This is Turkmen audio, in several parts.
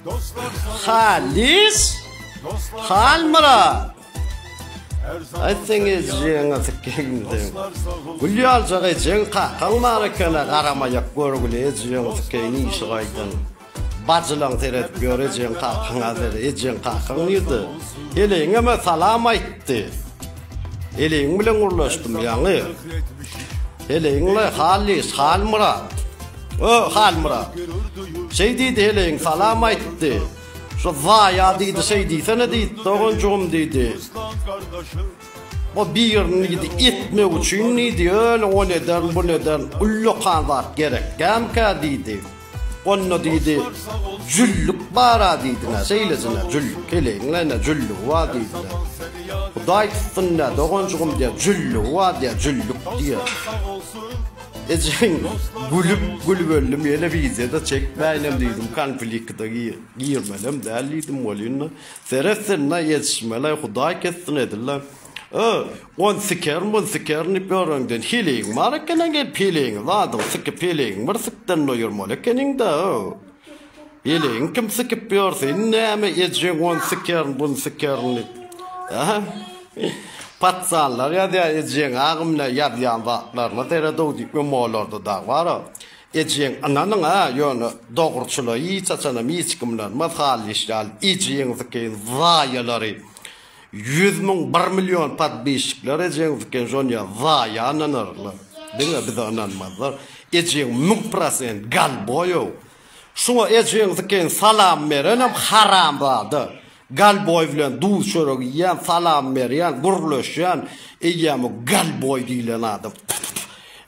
Halys Halmyrat. Aý seň ejeňe sikeýin seň. Gül ýaljak ejeň kakaň bar ekeni garamaýak görgüli ejeň sikeýin işi gaýdan. Bajylaň seredip ýör ejeň kakaňa seret ejeň kakaň nirde? Heleýiňem salam aýtdy. Heleýiň bilen gürleşdim ýaňy. Heleýiňle Halys Halmyrat. Ö Halmyrat. Şeý diýdi heleýiň salam aýtdy. Şu zaýa diýdi şeý diýsene diýdi doganjygym diýdi. O birini diýdi etmek üçin diýdi ýöne ony ederin buny ederin ullakan zat gerekkämkä diýdi. Onda diýdi jüllük bara diýdi nä şeýlejine jüllük heleýiň ine jüllügi bar diýdi. Hudaý tutsun nä doganjygym diýýär jüllügi bar diýýär jüllük diýýär. Ejeň gülüp gülüp öldüm ýene wideoda çekmäýinem diýdim konflikte girmelem däl diýdim welin seret sen-de ýetişmeli hudaý kessin edil Ö on sikerin bun sikerin diýip ýöreňden heleýiň bar ekeni gelip heleýiňi zadyň sikip heleýiň bir sikden doýurmaly ekeniňdä ö heleýiň kim sikip ýörse indi näme ejeň on sikerin bun sikerin diýip Aha. Paçanlar ýazýar ejeň agymna ýazýan zatlaryna seredow diýip öňolarda dag bara. Ejeň ynanyň a ýöne dogruçyla hiç haçanam hiç kim ynanmaz Hallyş ýaly ejeňizikeýin zaýalary 100 mün 1 milýon podpisçikler ejeňizikeýin şonýa zaýa ynanarlar diňe bize ynanmazlar ejeň 1000% galboýow şuňa ejeňizikeýin salam berenem haramzada Galboý bilen duz çörek iýýän, salam berýän, gürleşýän, eýýäm o galboý diýlen adam.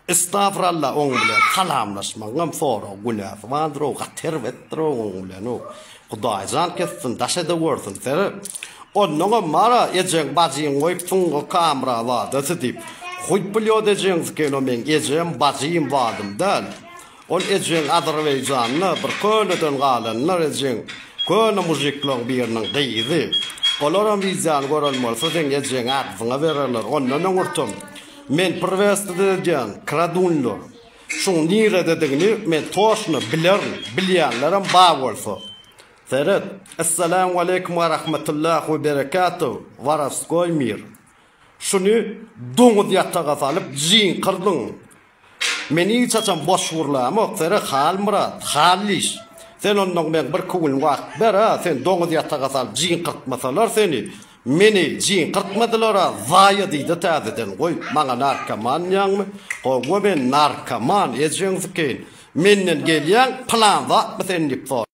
Estagfurallah oň bilen salamlaşmagyňam sorag günäsi bardyr-ow, gaty erbetdir-ow oň bilen-ow. Hudaýjan kessin, daş edewürsin, seret. Onnoňam bar-a, ejeň bajyň goýupsyň o kamera zadasy diýip. Huý blýod ejeňiziken o meň ejem, bajym zadym däl. Ol ejeň Azerbaýjanda bir köneden galanlar ejeň köne mužiklaň biriniň gyzy. Olaram wideony gören bolsa seň ejeňi agzyňa bererler. Ondan öňürtem men priwestide edýän kradunlar. Şuň nirededigini men toşno bilerin. Bilýänlerem bar bolsa. Seret. Essalamu aleýkum we rahmetullah we berekatuh. Warowskoý mir. Şuny doňuz ýataga salyp jyňkyrdyň. Men hiç haçan boş gürlämok, sere Halmyrat, Hallyş. Sen onnoň meň birki gün wagt ber-a, sen doňuz ýataga salyp jyňkyrtmasalar seni, meni jyňkyrtmadylar-a, zaýa diý-de täzeden, goý, maňa narkoman diýýäňmi? Hawa, men narkoman, ejeň sikeýin. Menden gelýäň, pylan zatmy sen diýip sor.